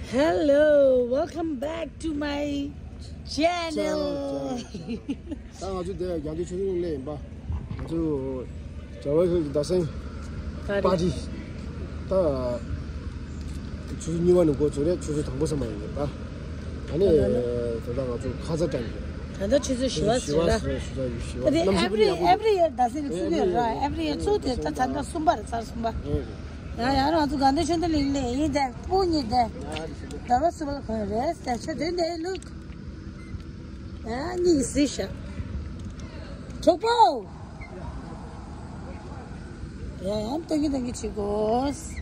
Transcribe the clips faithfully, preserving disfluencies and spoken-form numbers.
Hello, welcome back to my channel. ད་ང་ཚོ་དེ་རྒྱ་མཚོ་ཆུ་ཚོད་གཉིས་ལ་ཡིན་པ། ང་ཚོ་ཇོ་ལོ་ཁེལ་གྱི་ཟླ་གསེང་པར་ཊི། ད་ཆུ་ཚོད་གཉིས་པ་ནས་འགོ་བཙུགས་རེད། ཆུ་ཚོད་དང་པོ་ཚང་མ་ཡིན་རེད་ད། ཨ་ནི་ད་ལྟ་ང་ཚོ་ཁ་ཚ་དྲན་གྱི་རེད། ད་ལྟ་ཆུ་ཚོད་བཞི་པ་ཟིན་ལ། ད་དེ་every every year ཟླ་གསེང་ཚུགས་ཀྱི་རེད། every year ཚུགས་དེ་ད་ད་ལྟ་གསུམ་པ་རེད། ཚར་གསུམ་པ། ཡང་ཡང་ང་ཚོ་དགའ་ལྡན་ཆོས་ལྡན་གླིང་ལ་ཡིན་དེ། སྤུན་གཉིས་དེ། ཟླ་བ་གསུམ་པ་ལ་གང་རེད་ཟེར་ཆོས་ལྡན་དེ་ལུག་ཡང་གཉིས་གཟིགས་ཤག་གྲོགས་པོ། ཡང་ཡང་སྟོན་གྱི་སྟོན་གྱི་བྱེད་དགོས།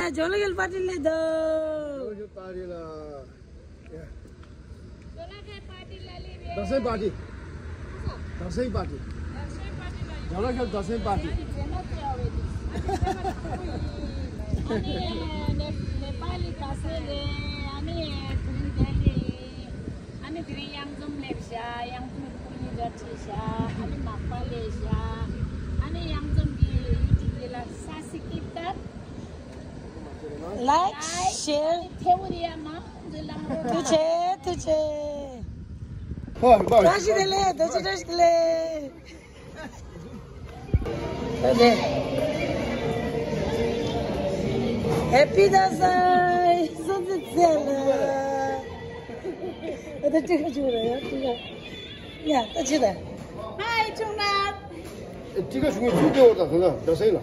ཨ་ཇོ་ལོ་ཁེལ་པར་ཊི་ལ་དོ། ཇོ་ལོ་ཁེལ་པར་ཊི་ལ། ཟླ་གསེང་པར་ཊི། ཟླ་གསེང་པར་ཊི། ཇོ་ལོ་ཁེལ་ཟླ་གསེང་པར་ཊི། ཨ་ནི་ནེ་པ་ལི་ཟླ་གསེང་རེད། ཨ་ནི་དེ་རིང་དེ་རེད། ཨ་ནི་དེ་རིང་གཡང་འཛོམས་སླེབས་ཤག་གཡང་འཛོམས་སྐུ་ཉིད་འདྲ་ཁྲིད་ཤག་ཨ་ནི་མག་པ་སླེབས་ཤག་ཨ་ནི་གཡང་འཛོམས་ཀྱི་ཡུ་ཊུབ་འདི་ལ་སབ་སི་ཀི་རབ་ལའིཀ། ལའིཀ། ཤེར། ཐེ་བོ་རི་ཡ་མ། ཐུགས་རྗེ་ཆེ། ཐུགས་རྗེ་ཆེ། ཧོ་ཧོ། བཀྲ་ཤིས་བདེ་ལེགས། རྡོ་རྗེ་བཀྲ་ཤིས་བདེ་ལེགས། ཨོ་ཁེ། ཧེ་པི་ཟླ་གསེང་། སྲོག་བདེ་ལ། ཨ་ད་ཅི་ག་ཅི་རེད་ཡ་ཅི་ག་ཡ་ད་ཅི་ད། ཧའི་ཆུང་ནག་ཨེ་ཊི་ཀ་བྱུང་ཚུར་སྟེར་བ་དང་ཟེར་ན་ཟླ་གསེང་ལ།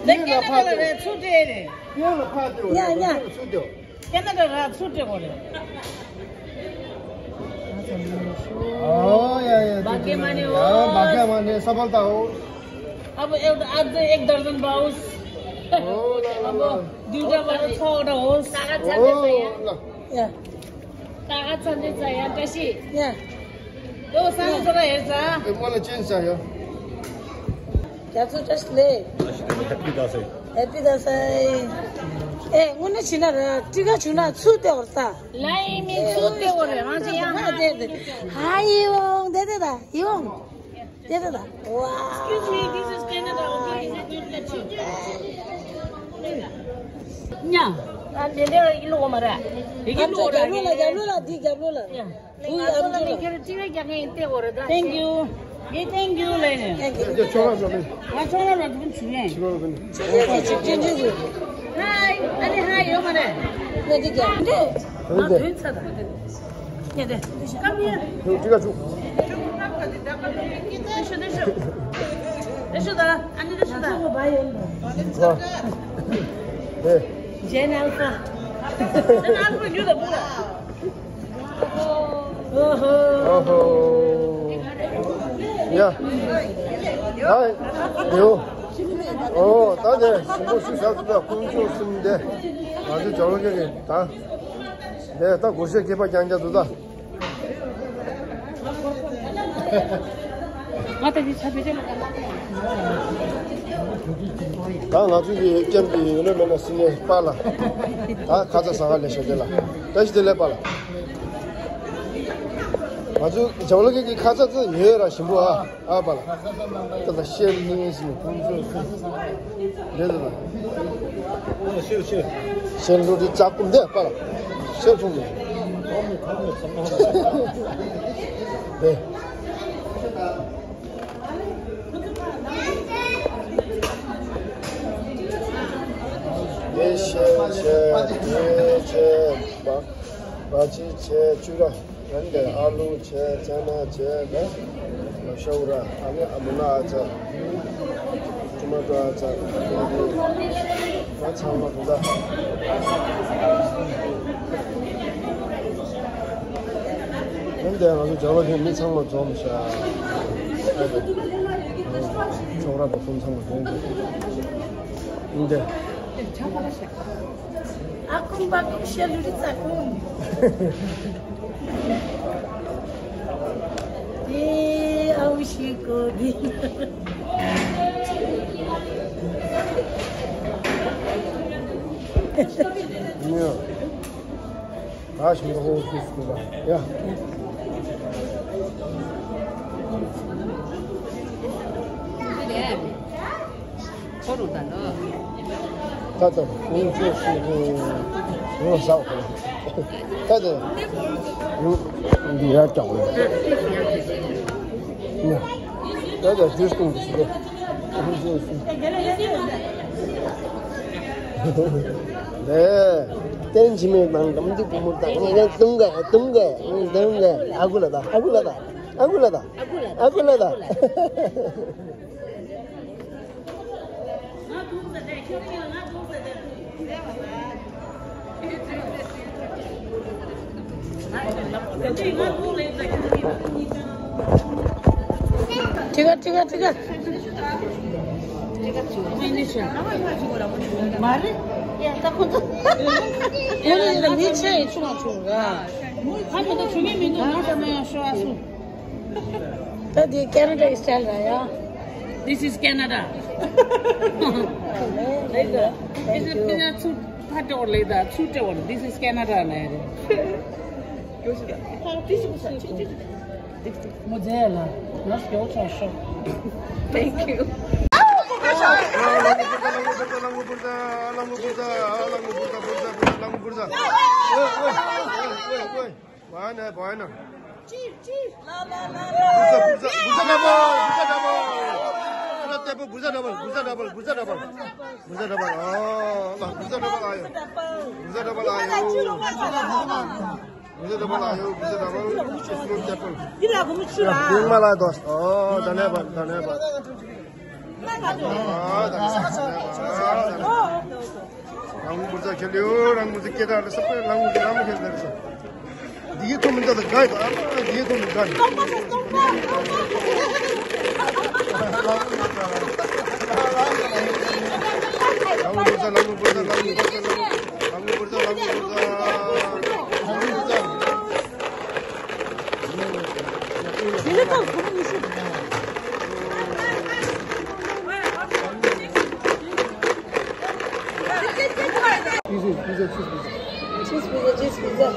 ད་ཀེ་ན་ཌ་ལ་རེད་ཚུར་སྟེར་རེད། ཡ་ཡ། ཚུར་སྟེར། ཀེ་ན་ཌ་ར་ཚུར་སྟེར་བ་རེད། ཨོ་ཡ་ཡ། बाकी माने हाँ, बाकी माने सफलता हो। अब एउटा अझ एक दर्जन पाओस्। ओ, ल, ल, ल। अब दुईटा भएर छवटा होस्। ओ, ल। या। तागत छँदै छ यहाँ, टेसी। या। यो सानो छोरा हेर्छ। ए, मलाई चेन्ज चाहियो। क्या छ टेस्टले? ह्याप्पी दसैँ। ह्याप्पी दसैँ। ए, उनी छिन र टिका छुना छु त्यो गर्छ। लाइमी छु त्यो गरे, मान्छे यहाँ। दे दे। हाय, यो, दे दे दा, यो। दे दे दा। Wow। Excuse me, this is Canada, okay? Is it good that you ཉ། ཨ་འདི་འདྲ་ཡིན་ལོ་མ་ར། ཡིན་ལོ་ར། རྒྱབ་ལོ་ལ་འདི་རྒྱབ་ལོ་ལ། ཡ། ང་ཚོ་ལ་མི་ཁྱེར་ཅི་རེ་རྒྱག་མཁན་ཡིན་ཏེ་འོ་རེད་ད། Thank you། ངས་thank you ལབ་ནས། Thank you། ང་ཆོག་ལ་རོགས་ཚུགས་ཆུ་ཡན། Hi། ཨ་ནི་hi ཡོད་མ་རེད། ང་འདི་རྒྱག་འདི། Come here། ཁྱོད་ཅི་ག་བྱུང་། དེ་ཤོད་དེ་ཤོད། དེ་ཤོད་ད། ཨ་ནི་དེ་ཤོད་ད། Jane Alpha། Jane Alpha ཉོ་ད་བུ་ལ། ཨོ་ཧོ། ཨོ་ཧོ། ཡ། ཨ། ཡོ། ཨོ། ད་དེ་ཞིམ་པོ་ཞིག་ཟ་ཐུབ་ན་དཀོན་མཆོག་གསུམ་དེ། ང་ཚོ་ཇོ་ལོ་ཁེལ་གྱི་ད། དེ་ད་སྒོར་གཞས་སྐེད་པ་རྐྱང་རྐྱང་འདུག་ད། ང་ད་ཅི་ཆ་བེ་ཅ་ལ་ད་ང་ད། ད་ང་ཚོ་གི་ཀེམ་གྱི་ཡུལ་ལུང་མེད་ན་སྲིད་ནས་པཱ་ལགས། ད་ཁ་ཚ་ཟ་ག་ལས་ཤོད་དེ་ལ། བཀྲ་ཤིས་བདེ་ལེགས་པཱ་ལགས། ང་ཚོ་ཇོ་ལོ་ཁེལ་གྱི་ཁ་ཚ་ཚོ་ཡོད་ར་ཞིམ་པོ་ཨ། ཨ་པཱ་ལགས། ད་ལྟ་ཤེལ་ནི་ཟིན་ཁོང་ཚོ་ཁོང་། འདི་ལ། ཤེལ་ཤེལ། ཤེལ་ལོ་དེ་ལྕགས་ཀུམ་འདི་པཱ་ལགས། ཤེལ་ཐུང་ནི། འདི། འདི་ཤེལ་ཤེལ་འདི་ཤེལ་པ། པ་ཅི་ཆེ་བཅུ་ར། ཡང་འདིར་ཨ་ལུ་བྱས། ཙ་ན་བྱས། ད་ཤོག་ར། ཨ་ནི་ཨ་མུ་ན་ཨ་ཚ། ཊོ་མ་ཊོ་ཨ་ཚ། ད་ཚང་མ་འདུག་ད། ཡང་འདིར་ང་ཚོ་ཇོ་ལོ་ཁེལ་མི་ཚང་མ་འཛོམས་ཤག་ཤོག་ར་དང་གསུམ་ཚང་མ་འཛོམས་འདུག་འདི། ཨ་ཀུམ་པ་ཀུམ་ཤ་ལུ་རི་ཙ་ཀུམ། དེ་ཨའུ་ཤི་ཀོ་དེ། ཉོ། ད་ཞིམ་པོ་ཧོ་ཤི་སུ་ལ་ཡ། ཁོ་རུ་ད་ལོ། ད་ལྟ་ཁོང་ཚོས་ཤིག་ངོ་ཟ་བ། ད་ལྟ་ཡུ་འདི་ཡར་བཀྱག་པ་ཡིན། ད་ལྟ་ཧིར་སྟོང་གི་ཞིག་རེད། ལས་བསྟན་འཆི་མེད་དང་འགྲམ་དུ་བུ་མོ་དང་ངེད་ཀྱང་དུང་ག་དུང་ག་དུང་ག་ཨ་ཁུ་ལ་ད་ཨ་ཁུ་ལ་ད་ཨ་ཁུ་ལ་ད་ཨ་ཁུ་ལ་ད། ཁྲི་ཁ་ཁྲི་ཁ་ཁྲི་ཁ། མ་རེད། ཡ་ད་ཁོ་ཚོ། ཁོ་ཚོ་མི་ཆེ་ཡི་ཆུང་ཆུང་ར། ཁ་མི་ད་ཆུང་ངེ་མི་འདུག་ང་ད་མ་ཡང་ཤོ་ཨ་སུ། ད་འདི་ཀེ་ན་ཌ་ཡི་སི་ཊལ་ར་ཡ། This is Canada. This is Canada. ཚུར་ཕར་སྤྲད་བར་ལེགས་དང་ཚུར་སྤྲད་བར། This is Canada ལ་ཡ་རེད། མོ་རྫས་ལ་ང་སྐྱོ་ཆ་ཤོག Thank you. བ་ན་བ་ན། ཅིབ་ཅིབ། ལ་ལ་ལ་ལ། བུ་ཚ་བུ་ཚ་བུ་ཚ་འདྲ་པོ། བུ་ཚ་འདྲ་པོ། བུ་ཚ་འདྲ་པོ། བུ་ཚ་འདྲ་པོ། བུ་ཚ་འདྲ་པོ། ཨོ་ལ་བུ་ཚ་འདྲ་པོ་ལ་ཡོད། བུ་ཚ་འདྲ་པོ་ལ་ཡོད། བུ་ཚ་འདྲ་པོ་ལ་ཡོད། བུ་ཚ་འདྲ་པོ་ལ་ཡོད། འདི་ལ་བུ་མོ་ཆུ་ལ། ཡུང་མ་ལ་དོ། ཨོ་ད་ནས་པ་ད་ནས་པ། ཨ་ད་ནས་པ། ཨ་ད་ནས་པ། རང་མགོ་རྩ་ཁྱེར་ལེའོ། རང་མགོ་རྩ་སྐད་གྲགས་རེད་ས་པོ། རང་མགོ་རྩ་རང་མ་ཁྱེར་ལེ་རེད་ས། འདི་གི་ཐོག་མི་འདྲ་ད་དགའ་ཡི་ད། ཨ་མ་འདི་གི་ཐོག་མི་དགའ་ནི། རང་མགོ་རྩ་རང་མགོ་རྩ་རང་མགོ་རྩ་རང་མགོ་རྩ་རང་མགོ་རྩ། Pizza, pizza, cheese pizza. Cheese pizza, cheese pizza.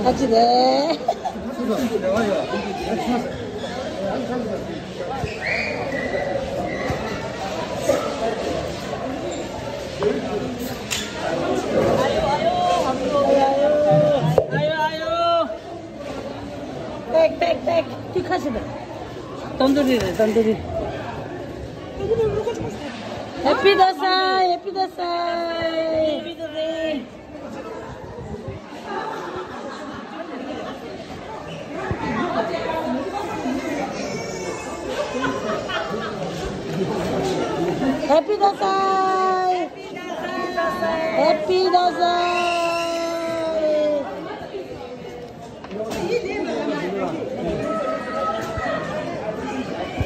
ཨ་ཅི་རེད། Pack, pack, pack. ཏི་ཁ་ཤི་ད། ཏན་དུ་རི་རེད། ཏན་དུ་རི། Happy Dasai, Happy Dasai. Happy Dasai. Happy Dasai.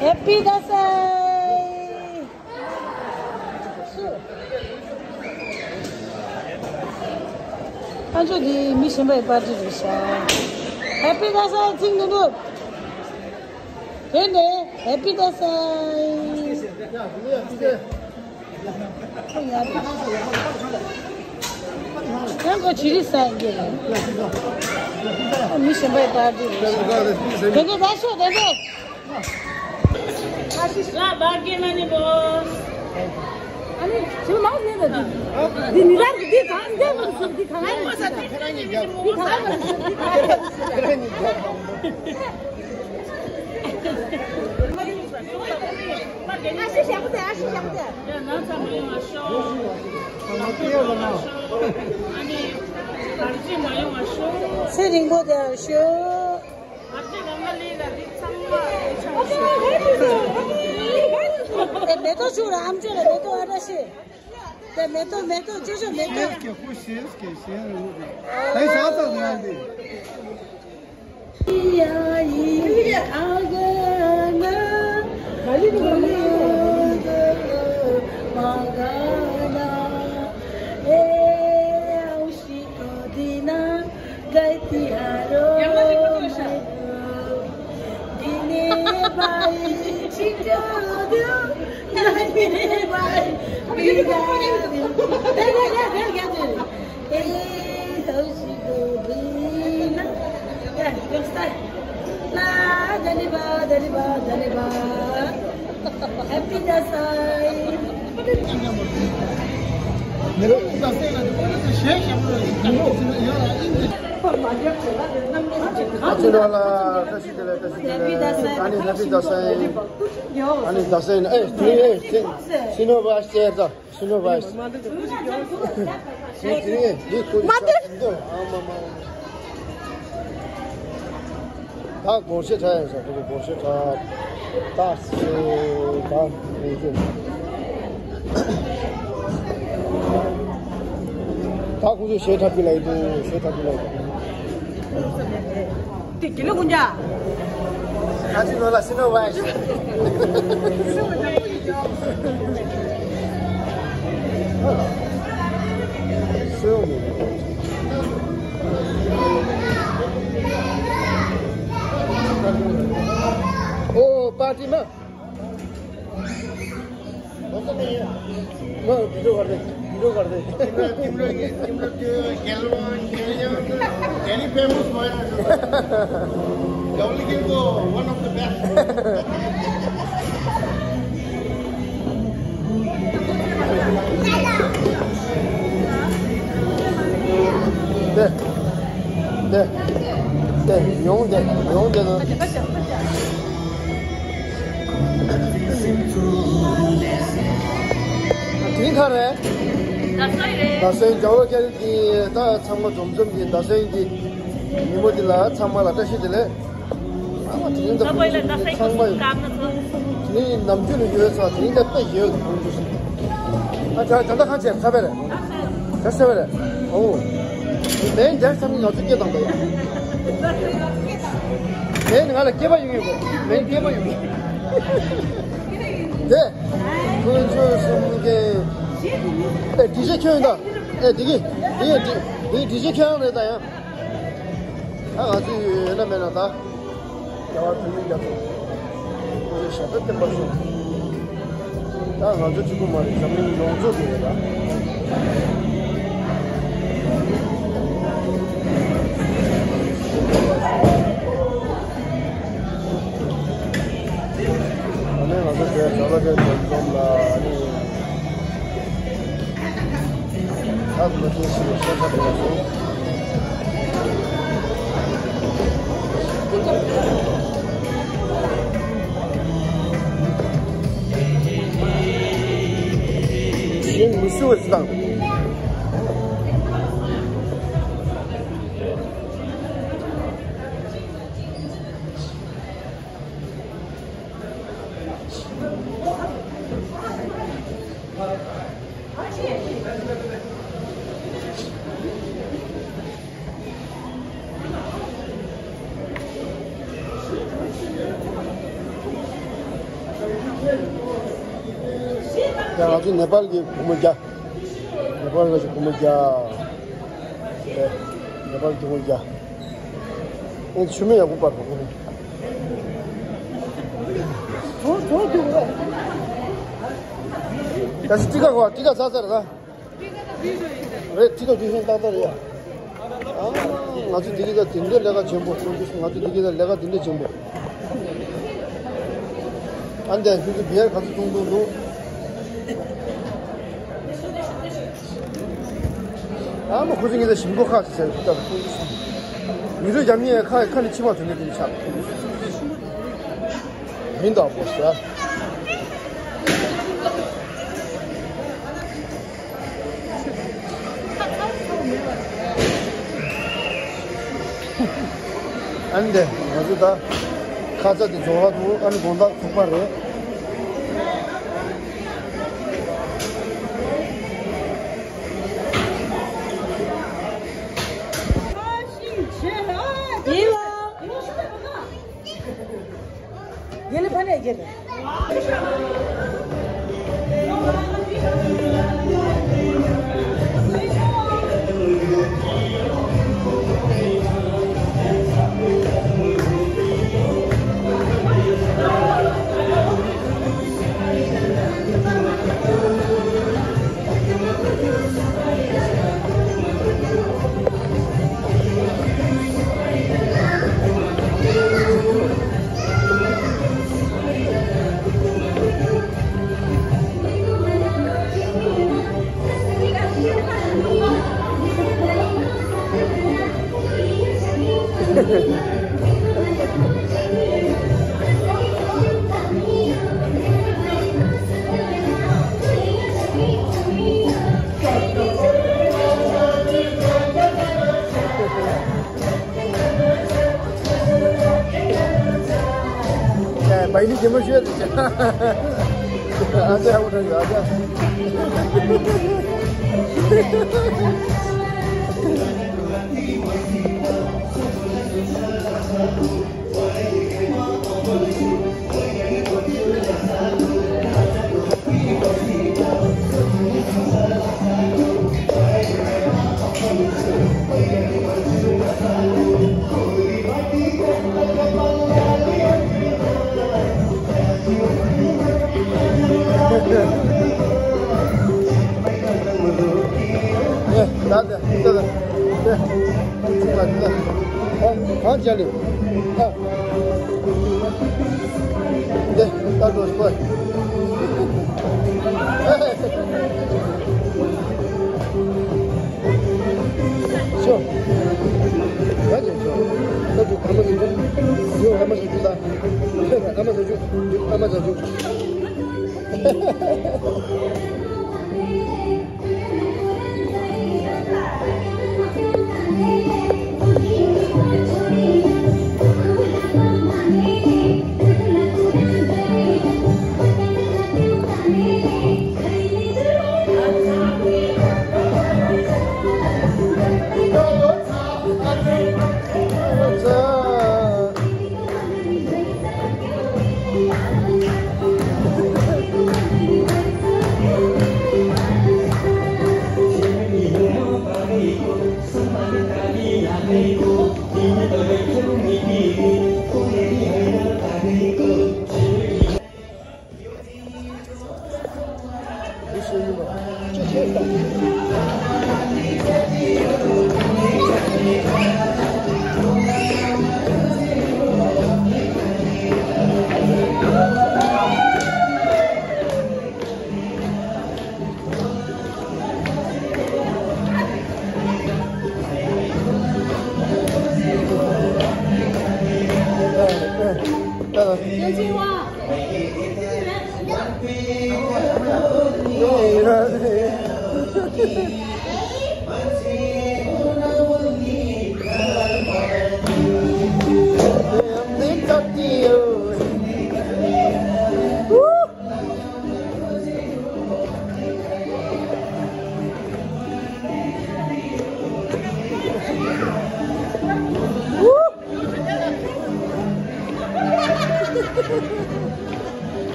Happy Dasai. ཨ་ཅོ་འདི་མི་གཞན་པའི་པར་ཊི་རེད་ཤག Happy Dasai ཚིག་མི་འདུག་དེ་ནས་Happy Dasai། ཁོ་ཡར་ཡང་ཁོ་ཇི་རིགས་ས་ཡིན་གྱི་རེད། ཁོ་མི་གཞན་པའི་པར་ཊི་རེད་ཤག་དེ་གའི་ད་ཤོག་དེ་གའི། ལ་བ་གེ་མ་ནི་བོ། ཨ་ནི་ཇི་མ་ནི་ད་འདི་ནི་ར་འདི་གང་འདི་མ་སུ་འདི་གང་ཨ་ནི་འདི་གང་མ་སུ་འདི་གང་མ་སུ། ཨ་ཤི་ཞང་པོ་དེ་ཨ་ཤི་ཞང་པོ་དེ། ཚེ་རིང་པོ་དེར་ཤོག་ཨེ་མེ་ཏོག་བྱུག་ར་ཨམ་ཅོག་ལ་མེ་ཏོག་ཨ་ར་ཤི། དེ་མེ་ཏོག་མེ་ཏོག་ཅོ་ཅོ་མེ་ཏོག Happy Dasai. ཨ་ཅེ་ལོ་ལ་བཀྲ་ཤིས་བདེ་ལེགས། བཀྲ་ཤིས་བདེ་ལེགས། ཨ་ནི་ཧེ་པི་དྷ་ས་ཨེ། ཨ་ནི་དྷ་ས་ཨེ། ཨེ་ཤི་ནོ་ཝེསྟ་ཅེར་ད། ཤི་ནོ་ཝེསྟ། ཤི་ནོ་ཝེསྟ། ཨ་མ་མ། ད་སྒོར་གཞས་འཁྲབ་ཡོང་ས། ད་སྒོར་གཞས་འཁྲབ། ད་སེ་ད་ལས་རྒྱུ། ད་ཁོང་ཚོས་གཞས་འཁྲབ་ཀྱི་ལབ་ཀྱི་འདུག་གཞས་འཁྲབ་ཀྱི་ལབ་ཀྱི་འདུག་དེ་དགེ་ལེགས་ཀུན་ཀྱང་། ཨ་ཅེ་ལོ་ལ་ཤི་ནོ་ཝེསྟ། ཨོ་པར་ཊི་མ། म भिडियो गर्दै, भिडियो गर्दै। तिम्रो, तिम्रो, तिम्रो त्यो गेलवान, गेलयान, very famous भएर छ। झौलीगिरको one of the best। They, they, they, ཡོང་དེ། ཡོང་དེ། དེ་ག་རེད། ད་སོའི་རེད། ད་སོའི་རྒྱལ་བ་སྐྱབས་མགོན་གྱི་ད་ཚང་མ་འཛོམས་འཛོམས་ཀྱི་ད་སོའི་གི་ཉིན་མོ་འདི་ལ་ཚང་མ་ལ་བཀྲ་ཤིས་བདེ་ལེགས། ཨ་མ་དེ་རིང་ད་ཚང་མ་ཡོད། དེ་རིང་ད་དཔེ་ཡོད་ཚ་དེ་རིང་ད་དཔེ་ཡོད། ཨ་ཅག་ད་ལྟ་གང་བྱས་ཚ་བེ་རེད། ད་ཚ་བེ་རེད། ཨོ། མེན་དེར་ཚང་མ་ང་ཚོ་སྐད་བཏང་པ་ཡིན། མེན་ང་ལ་སྐད་པ་ཡོང་ཡོད་གོ་མེན་སྐད་པ་ཡོང་ཡོད། དེ། ཁོང་ཚོ་གསུམ་གྱི། ཨེ་དྲི་ཆ་ཁྱོད་ཡིན་ད། ཨེ་དེ་གི་དེ་གི་དྲི་དྲི་ཆ་ཁྱོད་རང་རེད་ད་ཡང་། ད་ང་ཚོ་ཡོད་ན་མེད་ན་ད། རྒྱལ་བ་དོན་གཉིས་རྒྱ་མཚོ། ཁོང་ཚོའི་ཞབས་པད་བརྟན་པར་ཤོག་ད་ང་ཚོ་གཅིག་པུ་མ་རེད། འཛམ་གླིང་ཡོངས་རྫོགས་ཀྱི་རེད་ད། ཨ་ནི་ང་ཚོ་དེ་གྲྭ་པ་དེ་འཛོམས་འཛོམས་ལ་ཨ་ནི། ཨ་ཁུ་ལ་ཏོག་ཙམ་ཤེས་ཁ་ཐུབ་སོང་། གཞན་མི་ཤི་བ་ཞིག་དང་། ཡ་ང་ཚོ་ནེ་པཱལ་གྱི་བུ་མོ་བརྒྱ། ནེ་པཱལ་གྱི་བུ་མོ་བརྒྱ། ནེ་པཱལ་གྱི་བུ་མོ་བརྒྱ། ཨེ་ཆུ་མིག་ཡག་པོ་པར་གོ་གོ། ད་ཅི་ཏི་ཀ་གོ་ཏི་ཀ་ཚ་ཚ་རེད་ད། རེད་ཏི་ཀ་དུས་ཆེན་ཏག་ཏག་རེད་ཡ། ཨ་ང་ཚོ་དེ་གི་ད་དེ་འདྲའི་ལས་ཀ་ཆེན་པོ་ང་ཚོ་དེ་གི་ད་ལས་ཀ་དེ་འདྲ་ཆེན་པོ། ཨ་འདས་ཁྱོད་ཚོ་བེར་ག་ཚོད་གཏོང་གཏོང་འདུག་ཨ་མ་ཁོ་ཚོ་ངེད་ཚོ་ཞིམ་པོ་ཁ་ཅིག་ཟེར་ད་ཁོང་ཚོ་ཞིམ། མི་རུ་རྒྱབ་ཉེ་ཁ་ཁ་ནས་མཆི་མ་ཐོན་ནས་དེ་ནས་ཆགས། མི་འདག་པོ་ཟེར། ཨ་ནི་དེ་ང་ཚོ་ད་ཁ་ཚ་དེ་རྫོགས་ལ་འདུག་ཨ་ནི་དགོང་དག་ཚོགས་པ་རེད། ཡིན་ལ། ཡིན་ལ་ཕ་ནས་རྒྱལ། ཉི་མ་ཤོད་རེད་ཅག་ཨ་ཅག་ཧ་གོ་ཐང་ཡོད་ཨ་ཅག་ཡ་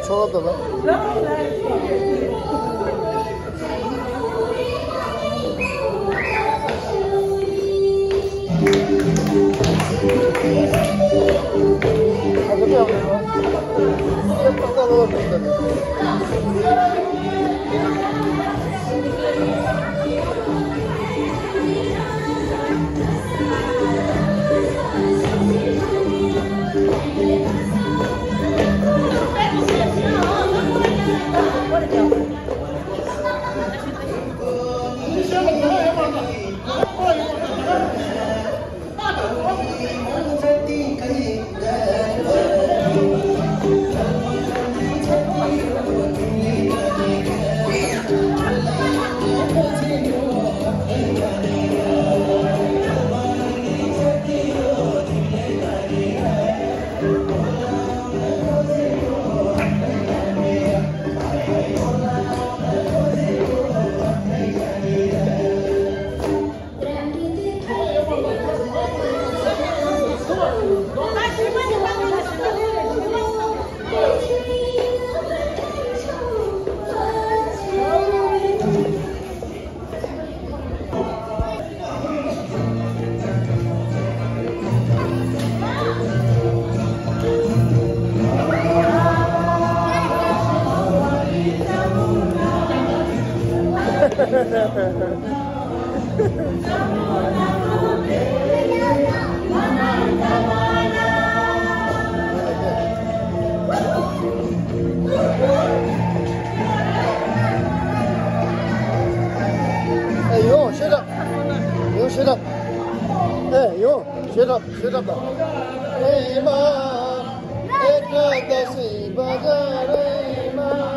ཆོག་ལབ་ད་ལ། ཨ་ཁུ་ཏེ་ཨ་ཁུ་ཏེ་ཨ་ཁུ་ཏེ། ཨེ་ཡོང་ཤེས་རབ། ཡོང་ཤེས་རབ། ཨེ་ཡོང་ཤེས་རབ། ཤེས་རབ་དང་། ཨེ་མ། ཨེ་ཀ་ད་སི་བ་ཛ་རེ་མ།